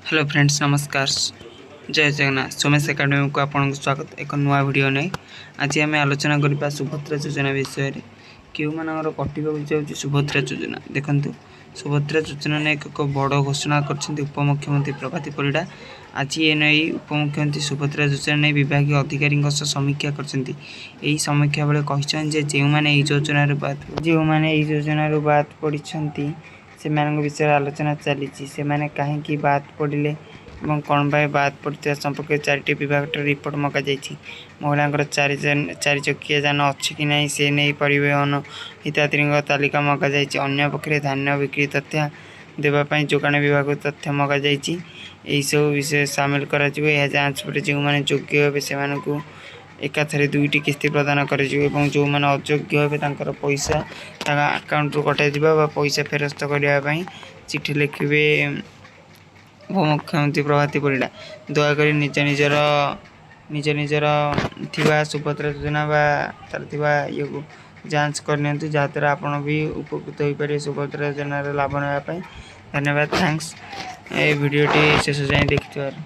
Hello friends, ନମସ୍କାର, ଜୟ ଜଗନ୍ନାଥ। ସୋମେଶ ଏକାଡେମୀକୁ ଆପଣଙ୍କୁ ସ୍ୱାଗତ ଏକ ନୂଆ ଭିଡ଼ିଓ ନେଇ। ଆଜି ଆମେ ଆଲୋଚନା କରିବା ସୁଭଦ୍ରା ଯୋଜନା ବିଷୟରେ। କେଉଁମାନଙ୍କର କଟିବାକୁ ଯାଉଛି ସୁଭଦ୍ରା ଯୋଜନା? ଦେଖନ୍ତୁ, ସୁଭଦ୍ରା ଯୋଜନା ନେଇ ଏକ ବଡ଼ ଘୋଷଣା କରିଛନ୍ତି ଉପମୁଖ୍ୟମନ୍ତ୍ରୀ ପ୍ରଭାତୀ ପରିଡ଼ା। ଆଜି ଏ ନେଇ ଉପମୁଖ୍ୟମନ୍ତ୍ରୀ ସୁଭଦ୍ରା ଯୋଜନା ନେଇ ବିଭାଗୀୟ ଅଧିକାରୀଙ୍କ ସହ ସମୀକ୍ଷା କରିଛନ୍ତି। ଏହି ସମୀକ୍ଷା ବେଳେ କହିଛନ୍ତି ଯେ ଯେଉଁମାନେ ଏହି ଯୋଜନାରୁ ବାଦ ପଡ଼ିଛନ୍ତି, ସେମାନଙ୍କ ବିଷୟରେ ଆଲୋଚନା ଚାଲିଛି। ସେମାନେ କାହିଁକି ବାଦ ପଡ଼ିଲେ ଏବଂ କ'ଣ ପାଇଁ ବାଦ ପଡ଼ିଥିବା ସମ୍ପର୍କରେ ଚାରିଟି ବିଭାଗଠାରୁ ରିପୋର୍ଟ ମଗାଯାଇଛି। ମହିଳାଙ୍କର ଚାରିଚକିଆ ଯାନ ଅଛି କି ନାହିଁ, ସେ ନେଇ ପରିବହନ ହିତାଧିକାରୀଙ୍କ ତାଲିକା ମଗାଯାଇଛି। ଅନ୍ୟପକ୍ଷରେ ଧାନ୍ୟ ବିକ୍ରି ତଥ୍ୟ ଦେବା ପାଇଁ ଯୋଗାଣ ବିଭାଗକୁ ତଥ୍ୟ ମଗାଯାଇଛି। ଏହିସବୁ ବିଷୟ ସାମିଲ କରାଯିବ। ଏହା ଯାଞ୍ଚ ପରେ ଯେଉଁମାନେ ଯୋଗ୍ୟ ହେବେ, ସେମାନଙ୍କୁ ଏକାଥରେ ଦୁଇଟି କିସ୍ତି ପ୍ରଦାନ କରାଯିବ ଏବଂ ଯେଉଁମାନେ ଅଯୋଗ୍ୟ ହେବେ, ତାଙ୍କର ପଇସା ତାଙ୍କ ଆକାଉଣ୍ଟରୁ କଟାଯିବ ବା ପଇସା ଫେରସ୍ତ କରିବା ପାଇଁ ଚିଠି ଲେଖିବେ ଉପମୁଖ୍ୟମନ୍ତ୍ରୀ ପ୍ରଭାତୀ ପରିଡ଼ା। ଦୟାକରି ନିଜ ନିଜର ଥିବା ସୁଭଦ୍ରା ଯୋଜନା ବା ତାର ଥିବା ଇଏକୁ ଯାଞ୍ଚ କରିନିଅନ୍ତୁ, ଯାହାଦ୍ୱାରା ଆପଣ ବି ଉପକୃତ ହୋଇପାରିବେ ସୁଭଦ୍ରା ଯୋଜନାର ଲାଭ ନେବା ପାଇଁ। ଧନ୍ୟବାଦ, thanks ଏ ଭିଡ଼ିଓଟି ଶେଷ ଯାଏଁ ଦେଖିଥିବାରୁ।